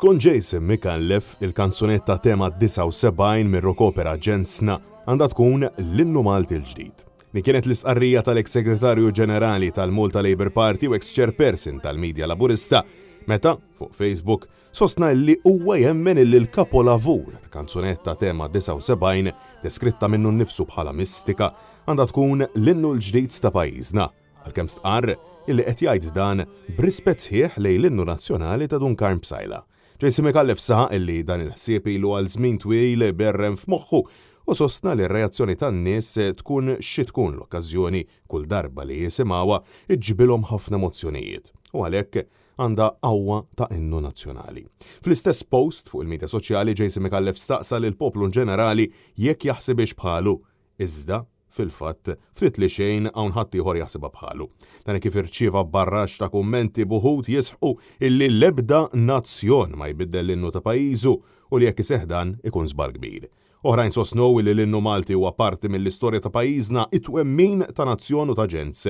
Skont Jason Micallef, il-kanzunetta tema 79 mir-rock opera Ġensna għandha tkun l-innu Malti l-ġdid. Din kienet l-istqarrija tal-eks Segretarju Ġenerali tal-Malta Labour Party u eks Chairperson tal-Media Laburista meta, fuq Facebook, Sostna illi huwa jemmen illi l-kapolavur ta' kanzunetta tema 79, deskritta minnu nnifsu bħala mistika, għandha tkun l-innu l-ġdid ta' pajjiżna, għalkemm stqarr illi qed jgħid dan b'rispett sħiħ lejn l-innu nazzjonali ta' Dun Karm Psaila. Jason Micallef saħaq illi dan il-ħsieb ilu għal żmien twil iberren f'moħħu u sostna li r-reazzjoni tan-nies tkun xi tkun l-okkażjoni kull darba li jisimgħuha iġġibilhom ħafna emozzjonijiet u għalhekk għandha qawwa ta' innu nazzjonali. Fl-istess post fuq il-midja soċjali Jason Micallef staqsa lill-poplu inġenerali jekk jaħsibhiex bħalu. Iżda, fil-fatt, ftit li xejn hawn ħaddieħor jaħsibha bħalu. Dan hekk kif irċieva barrax ta' kummenti b'uħud jisħqu illi l-ebda nazzjon ma jbiddel l-innu ta' pajjiżu u li jekk iseħħ dan ikun żball kbir. Oħrajn sostnew illi l-innu Malti huwa parti mill-istorja ta' pajjiżna, it-twemmin ta' nazzjon u ta' ġens.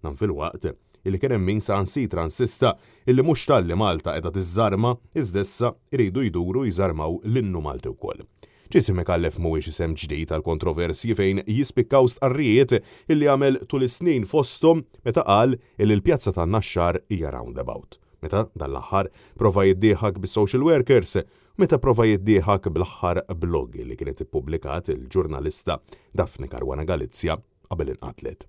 Dan filwaqt illi kien hemm min saħansitra insista illi mhux talli Malta qiegħda tiżżarma iżda issa jridu jduru jżarmaw l-innu Malti wkoll. Jason Micallef mhuwiex isem ġdid għal kontroversji fejn jispikkaw stqarrijiet illi għamel tul is-snin fosthom meta qal illi l-pjazza tan-Naxxar hija roundabout, meta dan l-aħħar prova jiddieħak bis-social workers u meta prova jiddieħak bl-aħħar blog li kienet ippubblikat il-ġurnalista Daphne Caruana Galizia qabel inqatlet.